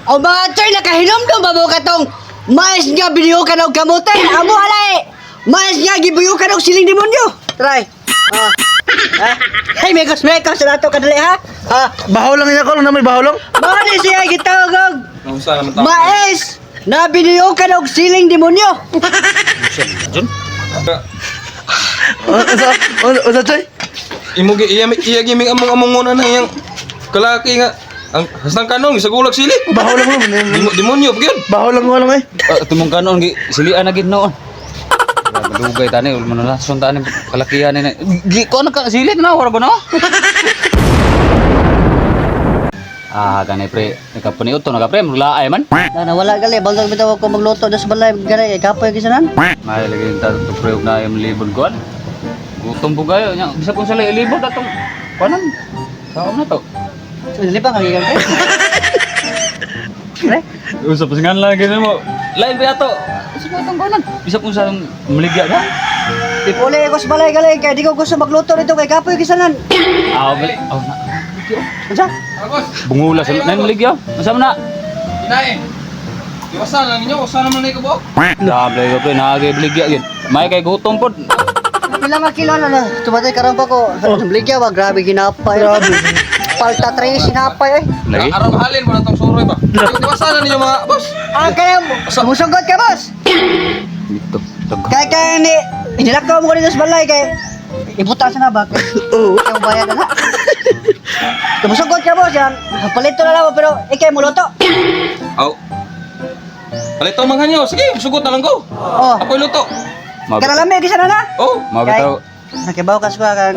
O mga choy, nakahinomdom ba mo katong mais nga biniyukan og kamote? Amo alay! Mais nga gibuyukan og siling demonyo. Try. Ah. Ha? Hey, mekos mekos na to kadali ha. Ha? Bahaw lang niya ko lang na may bahaw lang. Mao ni siya gitawag og Nausa naman tao. mais na biniyukan og siling demonyo. Jun. Unsa unsa choy? Imo gi iya iya giming among-among na iyang kalaki nga ang hasang kanong sa gulag sili. Bahaw lang mo. Demonyo pa gyud. Bahaw lang mo lang eh. Ah, tumong kanon gi silian na gid noon. Malugay tani ul man na sun tani kalakihan ni. Gi ko na ka sili na wala ba no? Ah, gani pre, nakapaniot to naka pre, mulaay man. Na nawala gali, bangag bitaw ako magluto das balay gali kay kapoy gisanan. May lagi yung tato pre og na yung libon kuan. Gutom po kayo nya, bisa kung sila ilibot atong kuanan. Kaon na to. Dili pa kang gikan. Pre. Usap pa lang gini mo. Lain pa ato. Usap pa atong kuanan. Bisa kung sa maligya na. Ipuli ko sa balay gali kay di ko gusto magluto dito kay kapoy gisanan. Ah, bali. Oh, na. Unsa? Agos. Bungula sa nan maligya. Unsa man na? Inae. Iwasan lang ninyo, usa naman na ikabuok. Grabe ko pre, nagay baligya gid. May kay gutom pod. Pila nga kilo na na. Tumatay karon pa ko. Bligya ba grabe ginapay. Grabe. Palta 3 sinapay ay. Lagi. Aron mahalin mo na tong suroy ba. Iwasan na ninyo mga boss. Ah, kaya musugot ka, boss. Dito. Daghan. Kay kay ni inilakaw mo ko dito sa balay kay ibuta sa na ba? Oo. Kay bayad na. Musugot ka, boss. Yan. Palito na lang pero ikay muluto. Aw. Palito man kanyo. Sige, sugot na lang ko. Oh. Ako'y luto. Kana lami gisa na na. Oh. Mabitaw. Nakibaw ka sa kan.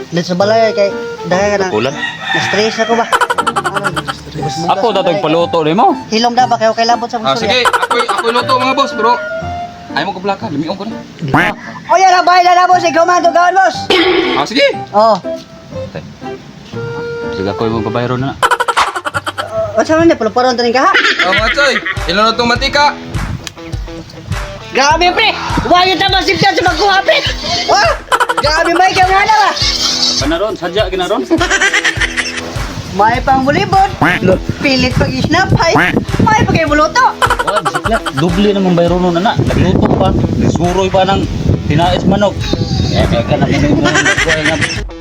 Dito sa balay kay dahil ka na. Ulan. Na-stress ako ba? Ako datoy paluto nimo. Hilom na ba kayo kay labot sa Ah, musulya? sige, ako'y luto mga boss, pero ay mo kablaka, limion ko na. O yan, ang bahay na na, boss. Ikaw man, tugawan, boss. Ah, sige. Oh. Sige ako imong babayro na. O, saan na? Puluparon tanin ka, ha? Oh, mga choy, ilunod tong matika. Grabe, pre! Huwag yung tamang sipyan sa magkuha, pre! Oh! Grabe, may kang nga ba? Panaron sadya ginaron. May pang bulibon. Pilit pag isnapay. May pag buluto. Wala bisikleta. Doble namang bayro nun na. Nagluto pa. Nagsuroy pa ng tinais manok. Eh, kaya ka na mo nga.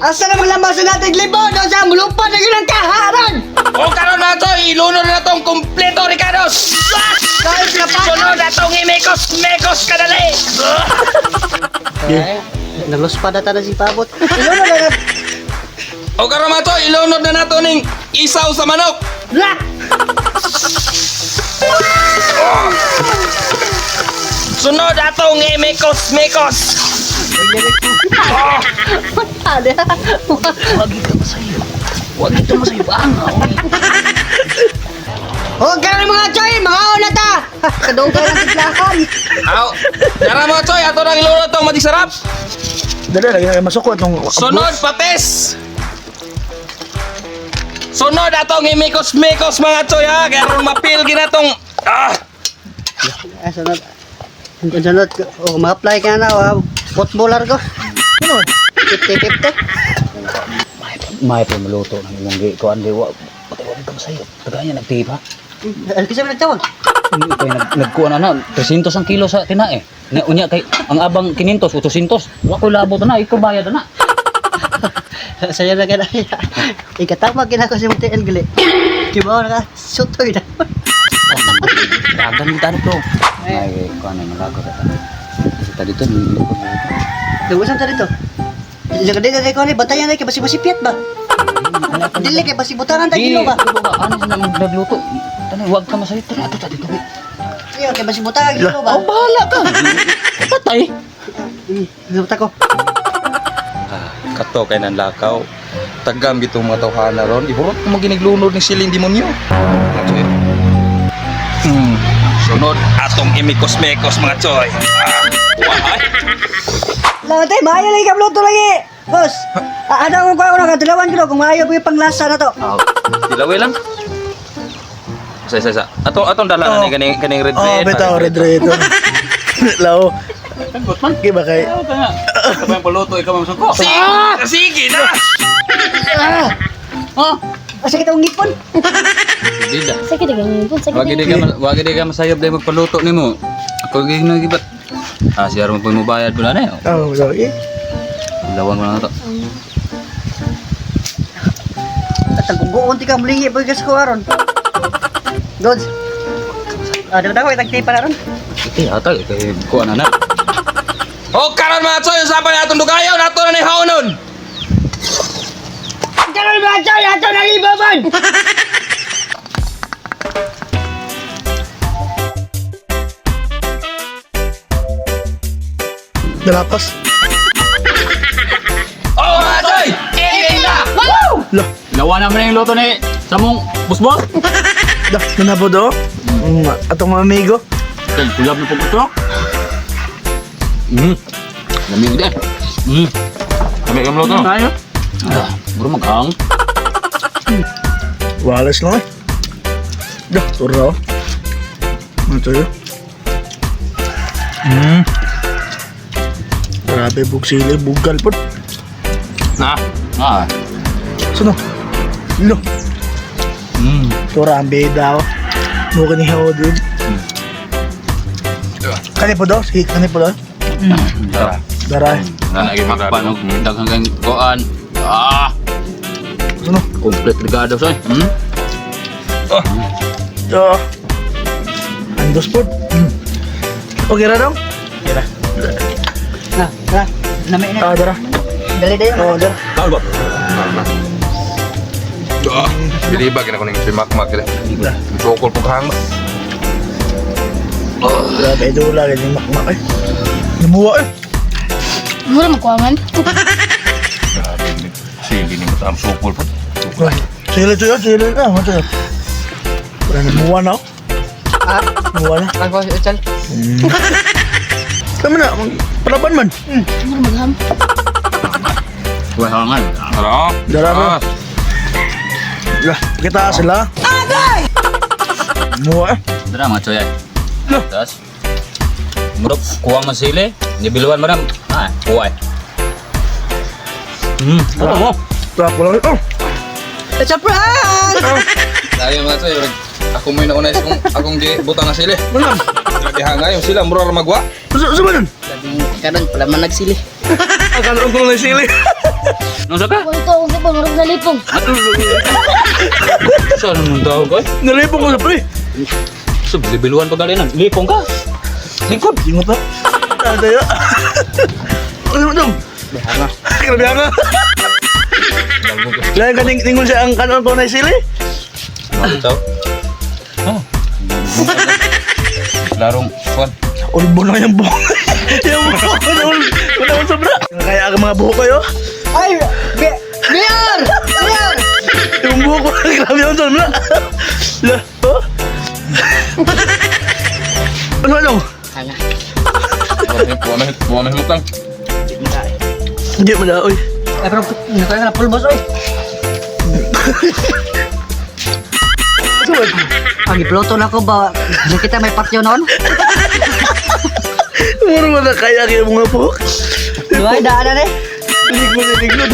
Asa namang lamasan natin libon? O sa mulupa na yun ang kaharan! O karon mga choy, ilunod na tong kumpleto Ricardos. Kahit na pa! Sunod na tong imekos-mekos kadali. Eh, Naluspa na tayo si Pabot. Ilo na lang. O karon mga choy, ilunod na nato ning isaw sa manok. La! Sunod atong imekos-mekos. Ano? Wag ito masayo. Wag ito masayo. Ang. Huwag ka na mga choy! Mga na ta! Kadugay ng tiplakan! Aw, tara mga choy, ato nang ilunod tong magic sarap. Dali lagi na masuko atong Sunod pates. Sunod atong imekos-mekos mga choy ha, kaya aron mapil ginatong ah. Ay, sunod. Sunod, oh, ma-apply ka na, oh, footballer ko. Ano? 50-50. May pa maluto ng imong gi kuan di wa. Patay wag ka masayo. Taganya nagtipa. Ano kasi mo nagtawag? Kay nagkuan na 300 ang kilo sa tinae. Na unya kay ang abang 500 800. Wa ko labot na ikaw bayad na. Saya na ka na. Ikatama kina ko si Montiel gali. Kibaw na ka, sutoy na. Dagan ni tano bro. Ay kuan na malago ta. Kasi ta dito nilukot na dito. Lugusan ta dito. Dito dito ko ni bantayan na kay basi basi piat ba? Dili kay basi butangan ta Di, kilo ba? ano sa nang nagluto? Tanay wag ka masayo tara ato ta dito. Iyo kay basi butangan kilo ba? Oh, bahala ka. Patay. Luta ko. Ah, kato kay nanlakaw. Tagam gitong mga tawhana ron. Iburot mo giniglunod ni siling demonyo. Mga choy. Sunod atong imikos-mekos mga choy. Ah, wah, ay. Latay, maayo lagi ka luto lagi. Boss, ano kung kuha ko na kadilawan kilo kung maayo po yung panglasa na to. Aw, dilawi lang. Isa, isa, isa. Atong atong dala na ni kaning kaning red Oh, red. bitaw red red. Lao. Sagot man. Di ba kay Ayaw ka nga. Ikaw pa yung paluto, ikaw ang suko. Sige, sige na. Ah! Asa kita ang ngipon? Bida. Sakit ganyan po, sakit. Wag di ka wag di ka masayop dai magpaluto nimo. Ako gi nang gibat. Ah, siya ron po mo bayad pula na. Oh, sorry. Lawan ko na to. At ang guguon ti ka mulingi pa gas ko aron. Goods. Ah, daw daw itag pa ron. Iti atay kay kuan na na. O karon mga tsoy, usapan na atong dugayon, ato na ni haonon. Karon mga choy, ato na libaban. Dalapas. O mga tsoy, ending na. Lah, Lawan naman yung luto ni samong busbos. dah, nanabo do. Atong mga amigo. Kay kulab na pagputok. Lamig din. Kami kam luto. Tayo. Ah, bro maghang. Walas lang eh. Dah, turo. Ano to yun? Grabe, bugsili, bugal po. Na. Ah. Sino? Lo. Tura, ang beda ako. Mukha ni Hao din. Kani po daw? Sige, kani po daw? Tara. Dara. Hakpan og daghang kang kuan. Ah, Sino? complete regado soy. Oh. Andos po. Okay ra dong? Na, na. Nami na. Ah, dara. Dali dayo. Oh, dara. Kaon ba? Ah, Biliba gina ko ning si Makmak gid. Sokol po kahang. Grabe, dula ganyan makmak eh. Namuha eh. Mura magkuangan. Grabe ni sili ni mo sokol po. Ay, Sila to yun, sila na. Ano to yun? Wala na, muha na ako. Ah, Muha na. ang ko chal. Tama na, palaban man. Mura magham. Wahangan. Tara. Dara ba? Lah, kita sila. Agay! Muha eh. Tara mga choy. Lah. Tas. Murag kuwang man sili. Nibiluan mo na. Ah, kuway. Ano mo? Tara ko lang. Oh! It's a prank. Tayo mga tsoy, murag ako mo naunay sa akong akong gi butang na sili. Ano? Grabe hanga yung sila mura ra magwa. Sa ba nun? Karon pala man nagsili. Akala ko lang sili. Nung saka? Ako ito, ako po, murag nalipong. Saan nung tawag ko? Nalipong ko sa pre. So, bibiluan pa galing. Lipong ka. Lingkod. Ingat na. Ah, tayo. Ano mo dong? Grabe nga. Lain ka tingol siya ang kanon ko na sili. Mga tsoy. Oh. Larong kuan. Ulbo na yung buhok. Yung buhok ko na ulbo sobra. Kaya ang mga buhok kayo. Ay, Mayor! Mayor! Yung buhok ko, grabe yung sobra. Lah, oh? Ano ano? Hanga. Buwan na himutang. Hindi mo na, oy. Ay, pero nakaya na pulbos oy. Ano ba? Ang iploto na ko ba? Nakita may patyo noon? Muro mo na kaya kayo mga buhok. Diba, daan na eh. Tinig mo na tinig.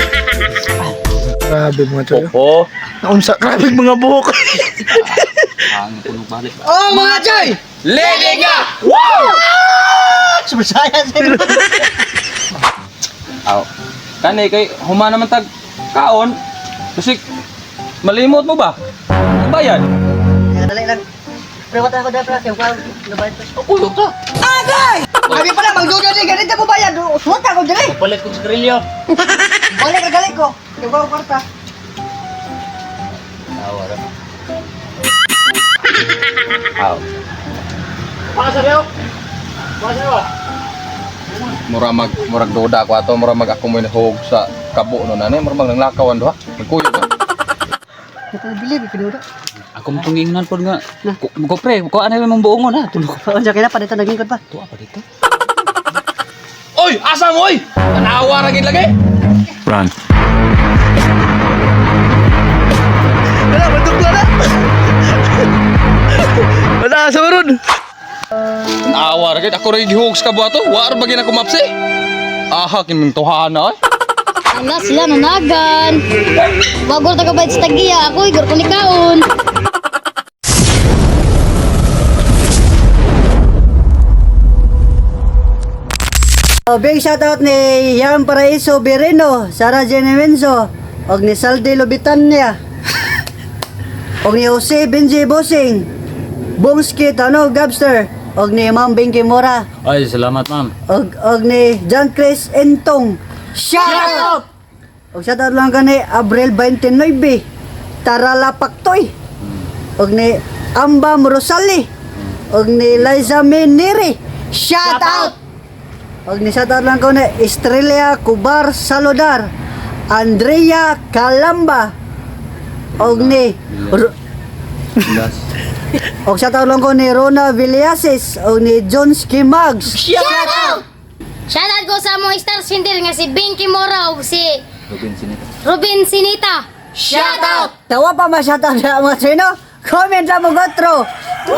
Grabe mga choyo. Opo. Naunsa, grabe mga buhok. Ang puno balik. Oh, mga choy! Lady ka! Super saiyan sa'yo. Aw. Kani kay huma naman tag kaon. Kasi malimot mo ba? Ang bayad. Dali lang. Pero wala ako dahil pala. Kaya ko nabayad pa. Ulo ka. Agay! Sabi pala, magduda din. Ganito mo bayad. Suwat ako dyan eh. Palit kong sigarilyo. Balik na galing ko. Kaya ko kwarta. Tawa ra. Aw. Mura mag murag duda ako ato, mura mag ako mo hog sa kabo no nanay, mura mag nanglakawan duha. Magkuyog ba? Ito bili, pinuda. Ako mo itong ingnan po nga. Ko pre, ko ano yung mong buongon ha. Tulog ko. Unsa kaya pa dito nagingkod pa. Tuwa pa dito. Oy, asa mo oy? Tanawa ra gid lagi. Run. Wala, matukla na. Wala, sa maron. Tanawa ra gid ako ra gihog sa kabo ato. Wa ra ba gid ako mapsi? Aha kiming tuhana oy. Ala sila nanagan. Wagor tagabayad sa tagiya, ako igor ko ni kaon. So, big shoutout ni Yam Paraiso Bereno, Sara Genemenzo, og ni Saldi Lubitania, og ni Jose Benji Bosing, Bongski Tano Gabster, og ni Ma'am Binky Mora, Ay, salamat, ma'am. og ni John Chris Entong. Shoutout! Og shoutout lang kani Abril 29, Tarala Paktoy, og ni Amba Rosali, og ni Liza Meniri. Shoutout! Og ni shoutout lang ko ni Estrella Cubar Saludar, Andrea Calamba, og ni Last. og shoutout lang ko ni Rona Villasis, og ni John Skimags. Shout out! Shout out ko sa among star singer nga si Binky Mora ug si Ruben Sinita. Ruben Sinita. Shout out! Tawa pa ma shoutout sa mga sino? Comment lang mo gotro. 1